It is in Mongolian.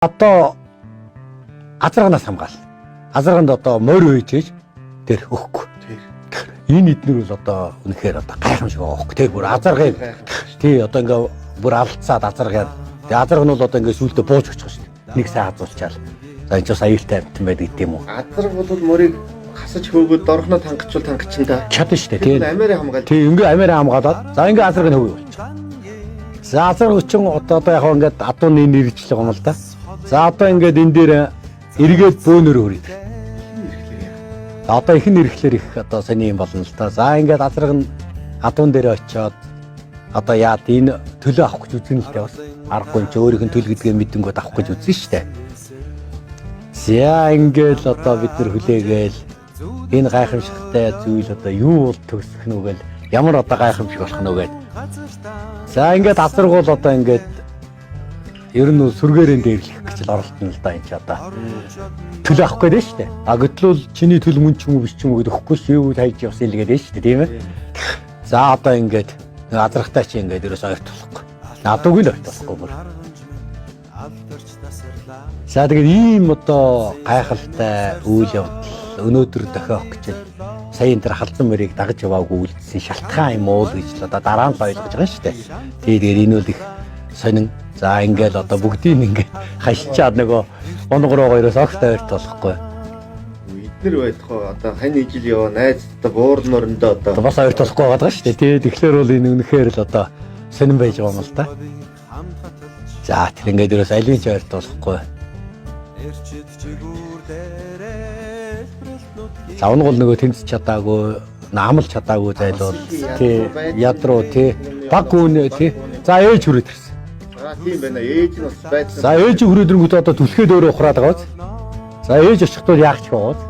Одоо азарганаас хамгаал. Азарганд одоо морь үйжээж тэр өгөхгүй. Энэ эднэр бол одоо үнэхээр одоо гайхамшиг байгаа хөөхгүй. Тэр бүр азаргыг тий одоо ингээ бүр алдцаад азаргаар. Тэгээ азарга нь бол одоо ингээ сүулдэ бууж өгч байгаа шүү дээ. Нэг сайн хазуулчаал. За энэ ч бас аюултай амьтан байдаг гэдэм үү. Азарга бол морийг хасаж хөөгөөд дорхноо тангачвал тангачин та. Чадна шүү дээ. Тэр амиараа хамгаалж. Тий ингээ амиараа хамгаалаад за ингээ азаргыг хөвөө болчих. За азарга өчөн одоо яг ингээд адууны нэржлэг юм л да. За одоо ингээд энэ дээр эргээд бөөнөр хөрөд. За одоо их нэрэхлээр их одоо сони юм болно л да. За ингээд азарга нь адуун дээр очиод одоо яад энэ төлөө авах гэж үзэн л дээ бас. Аргагүй юм чи өөрийнх нь төл гэдгээ мэдэнгүүд авах гэж үзэн штэ. За ингээд л одоо бид нар хүлээгээл энэ гайхамшигтай зүйл одоо юу бол төгсөх нь үгээл ямар одоо гайхамшиг болох нь үгээд. За ингээд азаргуул одоо ингээд ер нь сүргээрэн дээрлэх гэж л оролдоно л да энэ ч одоо. Төлөө авах гээд шүү дээ. А гэтэл чиний төл мөн ч юм уу биш ч юм уу гэд өгөхгүй шүү юу хайж явсан илгээд шүү дээ тийм ээ. За одоо ингээд азрахтай чи ингээд ерөөс ойртуулахгүй. Адууг л ойртуулахгүй бүр. За тэгээд ийм одоо гайхалтай үйл явдал өнөөдөр тохиох гэж сая энэ төр халзан мөрийг дагаж яваагүй үлдсэн шалтгаан юм уу гэж л одоо дараа нь л ойлгож байгаа шүү дээ. Тэгээд энэ бол их сонин. За ингээл одоо бүгдийг ингээд хашчаад нөгөө 1 3 2-оос огт ойртуулахгүй. Эднэр байх уу одоо хань ижил яваа найз одоо буурн морондоо одоо Одоо бас ойртуулахгүй байгаа шүү дээ. Тэгээд тэгэхээр бол энэ үнэхээр л одоо сонин байж байгаа юм л да. За тэр ингээд ерөөс аливын ч ойртуулахгүй. За унгол нөгөө тэмцэж чадаагүй, наамал чадаагүй зайлуул тий ядруу тий баг гүн тий. За ээж хүрээд ирсэн. Аа тийм байна. Ээж нь бас байсан. За ээж хүрээд ирэнгүүт одоо түлхээд өөрөө ухраад байгаа биз? За ээж очихдоо яах ч байгаа биз?